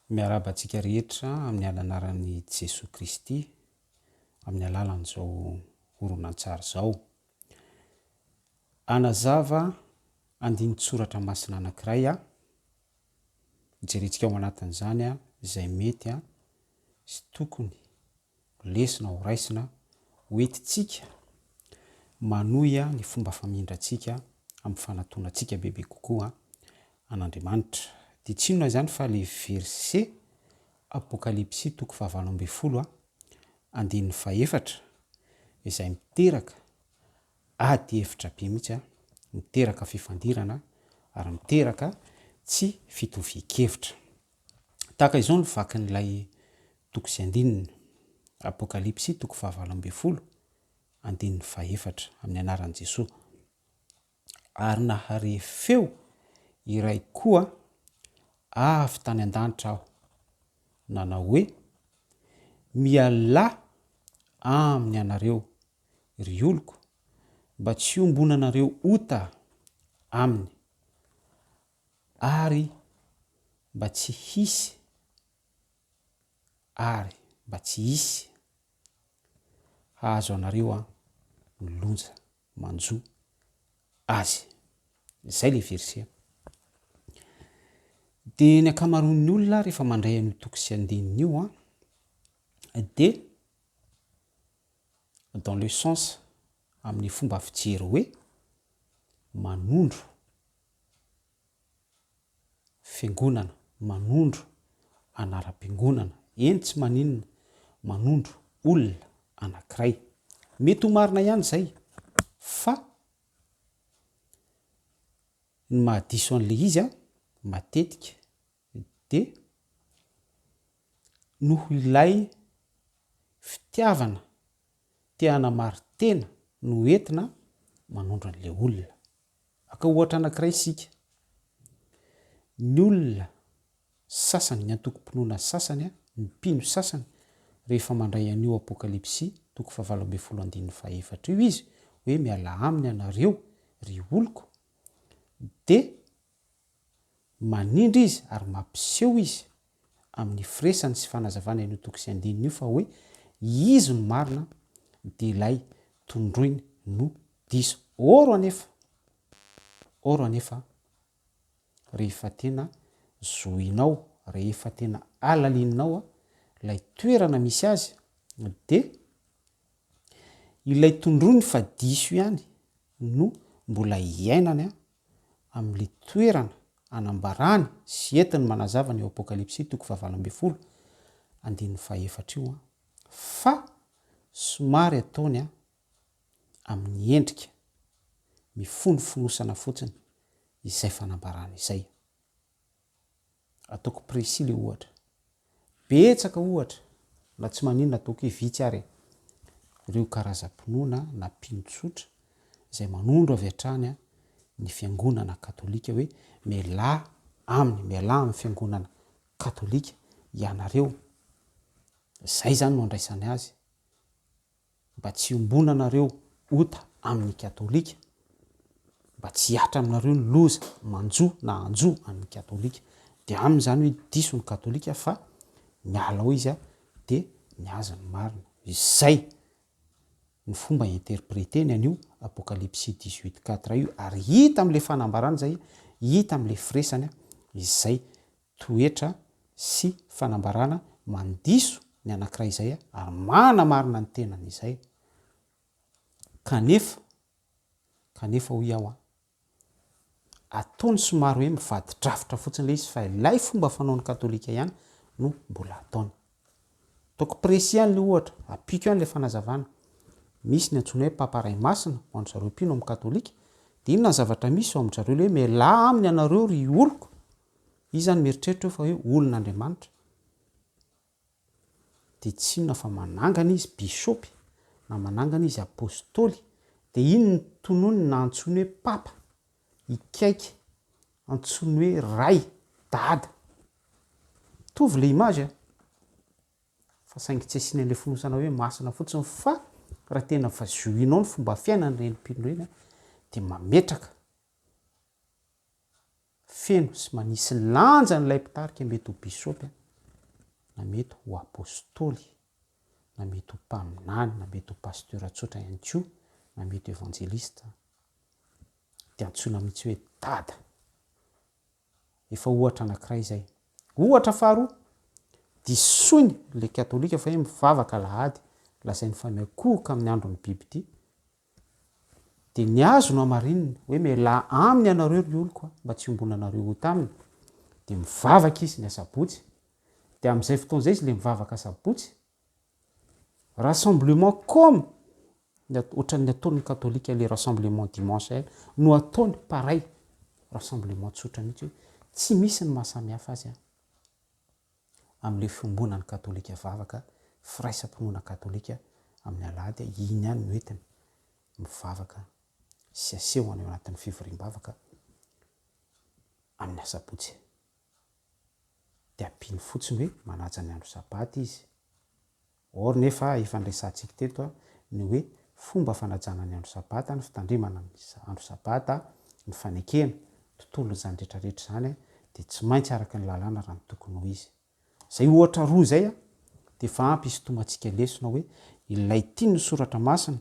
Miarahaba antsika rehetra amin'ny alanaran'i Jesoa Kristy amin'ny alalan'izao horonantsary izao. Hanazava andinin-tsoratra masina anankiray aho, jerentsika ao anatin'izany izay mety sy tokony lesona ho raisina ho entintsika manohy ny fomba famindrantsika amin'ny fanatonantsika bebe kokoa an'Andriamanitra. Dia tsy inona izany fa ilay verset Apokalypsy toko fahavalo ambinifolo andininy fahefatra izay miteraka ady hevitra be mihitsy, miteraka fifandirana ary miteraka tsy fitovian-kevitra. Tahaka izao ny vakin'ilay toko sy andininy, Apokalypsy toko fahavalo ambinifolo, andininy fahefatra, amin'ny anaran'i Jesoa. Ary nahare feo iray koa avy tany an-danitra aho, nanao hoe, Mialà aminy ianareo, ry oloko, mba tsy hiombonanareo ota aminy, Ary mba tsy hisy ary mba tsy hisy hahazo anareo an ny lonja manjo azy. Izay le verset. Dia ny ankamaroan'ny olona rehefa mandray an'io toko sy andininy io an, dia dans le sens amin'ny fomba fijery hoe manondro Fiangonana, manondro anaram-piangonana, eny tsy maninona, manondro olona anankiray. Mety ho marina ihany izay fa ny mahadiso an'ilay izy an, matetika dia noho ilay fitiavana te hanamari-tena no entina manondro an'ilay olona. Haka ohatra anankiray isika. Ny olona sasany, ny antokom-pinoana sasany, ny mpino sasany, rehefa mandray an'io Apokalypsy toko fahavalo ambinifolo andininy fahefatra io izy, hoe mialà aminy ianareo, ry oloko, dia Manindry izy ary mampiseho izy amin'ny firesany sy fanazavany an'io toko sy andininy io fa hoe izy no marina dia ilay tondroiny no diso. Oro anefa, oro anefa rehefa tena zohinao, rehefa tena alalininao ilay toerana misy azy dia ilay tondroiny fa diso ihany no mbola iainany amin'ilay toerana anambarany sy entiny manazava ny ao Apokalypsy toko fahavalo ambinifolo andininy fahefatra io fa somary ataony amin'ny endrika mifono fonosana fotsiny izay fanambarana izay. Ataoko précis le ohatra. Betsaka ohatra, na tsy maninona ataoko hoe vitsy ary e, ireo karazam-pinoana na mpino tsotra izay manondro avy hatrany ny fiangonana katolika hoe mialà aminy, mialà amin'ny fiangonana katolika ianareo. Izay izany no andraisany azy. mba tsy hiombonanareo ota amin'ny katolika, mba tsy hihatra aminareo ny loza manjo na hanjo an'ny katolika. Dia aminy izany hoe diso ny katolika fa miala ao izy dia ny azy no marina. Izay ny fomba interpreter-ny an'io Apokalypsy 18 quatre io ary hita amin'ilay fanambarana izay, hita amin'ilay firesany izay toetra sy fanambarana mandiso ny anankiray izay ary manamarina ny tenany izay. Kanefa, kanefa hoy aho an, ataony somary hoe mivadi-drafitra fotsiny ilay izy fa ilay fomba fanaon'ny katolika ihany no mbola ataony. Ataoko précis ihany ilay ohatra, ampiako ihany ilay fanazavana. Misy ny antsoina hoe Papa Ray Masina ho an-dry zareo mpino amin'ny katolika, dia inona ny zavatra misy ao amin-dry zareo ilay hoe mialà aminy ianareo ry oloko, Izy zany mieritreritra eo fa hoe olon'Andriamanitra dia tsy inona fa manangana izy bishopy na manangana izy apostoly dia iny ny tonony na antsoiny hoe papa, ikaiky, antsoiny hoe ray, dada. Mitovy le image a! Fa saingy tsy asiana ilay fonosana hoe masina fotsiny fa raha tena vazohinao ny fomba fiainan'ireny mpino ireny dia mametraka Feno sy manisy lanja an'ilay mpitarika mety ho bisopy. Na mety ho apostoly, na mety ho mpaminany, na mety ho pasteur tsotra ihany koa, na mety ho evanjelista, dia antsoina mihitsy hoe dada. Efa ohatra anankiray izay. Ohatra faharoa, disoiny ilay katolika fa hoe mivavaka alahady, lazainy fa miankohoka amin'ny andron'ny bibidia. Dia ny azy no hamarininy, hoe mialà aminy ianareo ry oloko mba tsy hiombonanareo ota aminy. Dia mivavaka izy ny asabotsy. Dia amin'izay fotoana izay izy ilay mivavaka asabotsy, Rassemblement comme ny ohatran'ny ataon'ny katolika le rassemblement dimanche ihany no ataony pareil rassemblement tsotra mihitsy hoe tsy misy ny maha samihafa azy an amin'le fiombonan'ny katolika vavaka firaisam-pinoana katolika amin'ny alahady iny ihany no entiny mivavaka sy aseho any anatin'ny fivoriam-bavaka amin'ny asabotsy dia ampiany fotsiny hoe manaja ny andro sabata izy. Or nefa efa niresahantsika teto ny hoe fomba fanajana ny andro sabata, ny fitandremana ny andro sabata, ny fanekena, tontolon'izany rehetra rehetra izany dia tsy maintsy araka ny lalàna raha ny tokony ho izy. Izay ohatra roa izay dia efa ampy hisintomantsika lesona hoe ilay tian'ny soratra masina,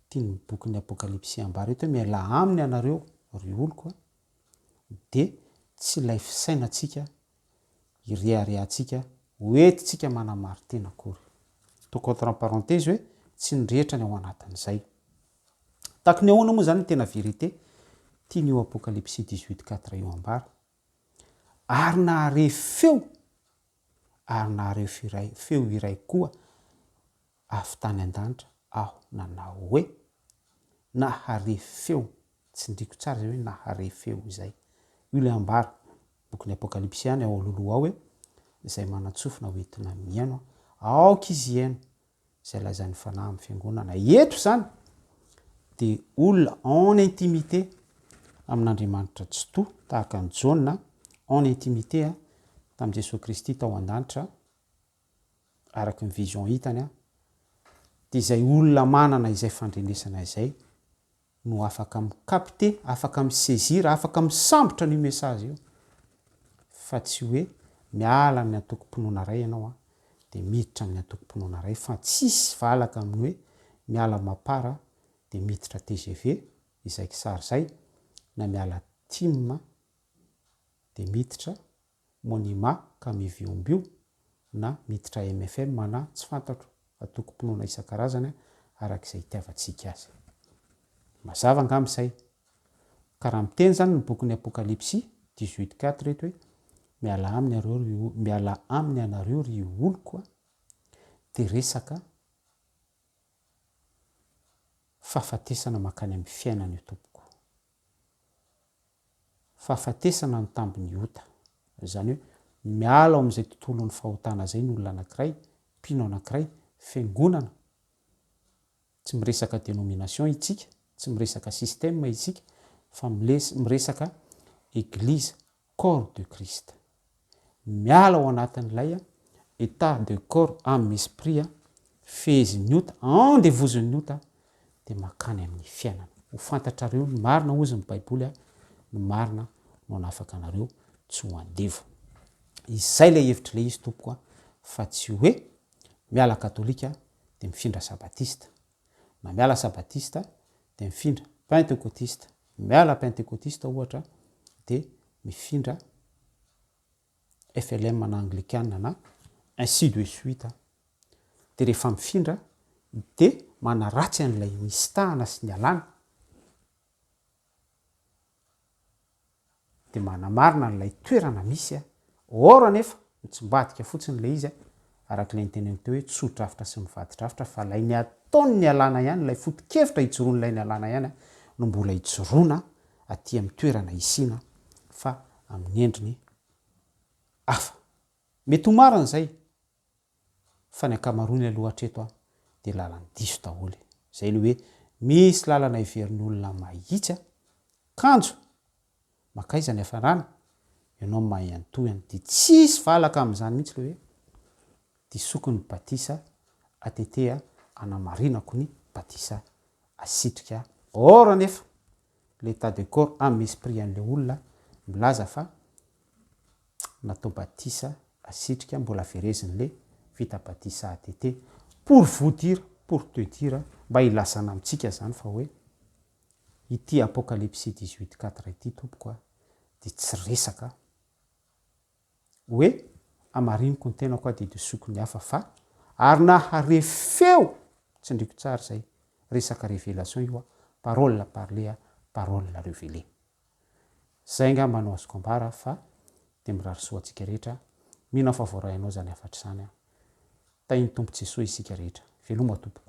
tian'ny bokin'ny Apokalypsy ambara eto hoe mialà aminy ianareo ry oloko a, dia tsy ilay fisainantsika ireharehantsika hoentintsika manamarin-tena akory. Ataoko entre parenthèse hoe tsy ny rehetra ny ao anatin'izay. Tahaky ny ahoana moa izany ny tena vérité tian'io Apokalypsy 18 quatre io ambara? Ary nahare feo, ary nahare feo iray koa avy tany an-danitra aho nanao hoe, Nahare feo, tsindriko tsara izay hoe nahare feo izay. Io ilay ambara, bokin'ny Apokalypsy ihany ao alohaloha ao hoe, izay manan-tsofina ho entina mihaino, aoka izy hihaino izay lazain'ny Fanahy amin'ny Fiangonana. Eto izany dia olona en intimité amin'Andriamanitra Tsitoha, tahaka an'i Jaona, en intimité tamin'i Jesoa Kristy tao an-danitra, araka ny vision hitany an, dia izay olona manana izay fandrenesana izay no afaka mi-capter, afaka mi-saisir, afaka misambotra an'io message io, fa tsy hoe miala amin'ny antokom-pinoana iray ianao an, dia miditra amin'ny antokom-pinoana iray, fa tsisy valaka amin'ny hoe miala mapar dia miditra tgv, izay kisary izay, na miala tim dia miditra Monima ka miviombio na miditra mfm na tsy fantatro antokom-pinoana isan-karazany araka izay itiavantsika azy. Mazava angamba izay. Ka raha miteny izany ny bokin'ny Apokalypsy, 18 quatre eto hoe, mialà aminy ianareo ry mialà aminy ianareo ry oloko a, dia resaka fahafatesana mankany amin'ny fiainana io tompoko. Fahafatesana no tambin'ny ota. Izany hoe miala ao amin'izay tontolon'ny fahotana izay ny olona anankiray, mpino anankiray, fiangonana. Tsy miresaka dénomination itsika, tsy miresaka système itsika, fa miresaka Eglise, corps de Christ. Miala ao anatin'ilay état de corps, âme, esprit, fehezin'ny ota, andevozin'ny ota, dia mankany amin'ny fiainana. Ho fantatrareo ny marina, hozy ny Baiboly, ny marina no hanafaka anareo tsy ho andevo. Izay ilay hevitr'ilay izy tompoko fa tsy hoe miala katolika dia mifindra sabatista, na miala sabatista dia mifindra pentekotista, miala pentekotista ohatra dia mifindra FLM na anglikana na ainsi de suite dia rehefa mifindra dia manaratsy an'ilay nisitahana sy nialana dia manamarina an'ilay toerana misy a. Or anefa, mitsimbadika fotsiny ilay izy araka ilay niteneniko teo hoe tso-drafitra sy mivadi-drafitra fa ilay nataony nialana ihany, ilay foto-kevitra ijoroan'ilay nialana ihany no mbola ijoroana aty amin'ny toerana isiana fa amin'ny endriny hafa. Mety ho marina izay fa ny ankamaroany aloha hatreto dia lalan-diso daholo. Izay ilay hoe misy lalana heverin'ny olona mahitsy kanjo mankaiza ny hafarana? Ianao no mahay antohiny. Dia tsisy valaka amin'izany mihitsy ilay hoe disoko ny batisa ATT anamarinako ny batisa asitrika. Or anefa l'état de corps âme esprit an'ilay olona milaza fa natao batisa. asitrika mbola verezin'le vita batisa ATT. Pour vous dire, pour te dire, mba hilazana amintsika zany fa hoe ity Apokalypsy 18 4 ity tompoko a, dia tsy resaka hoe hamariniko ny tenako aho dia disoiko ny hafa fa ary nahare feo, tsindriko tsara izay, resaka révélation io a, parole parlée a, parole révélée. Zay angamba no azoko ambara fa dia mirary soa antsika rehetra, mino aho fa voaray anao izany hafatra izany an. Tahin'ny Tompo Jesoa isika rehetra. Veloma tompoko.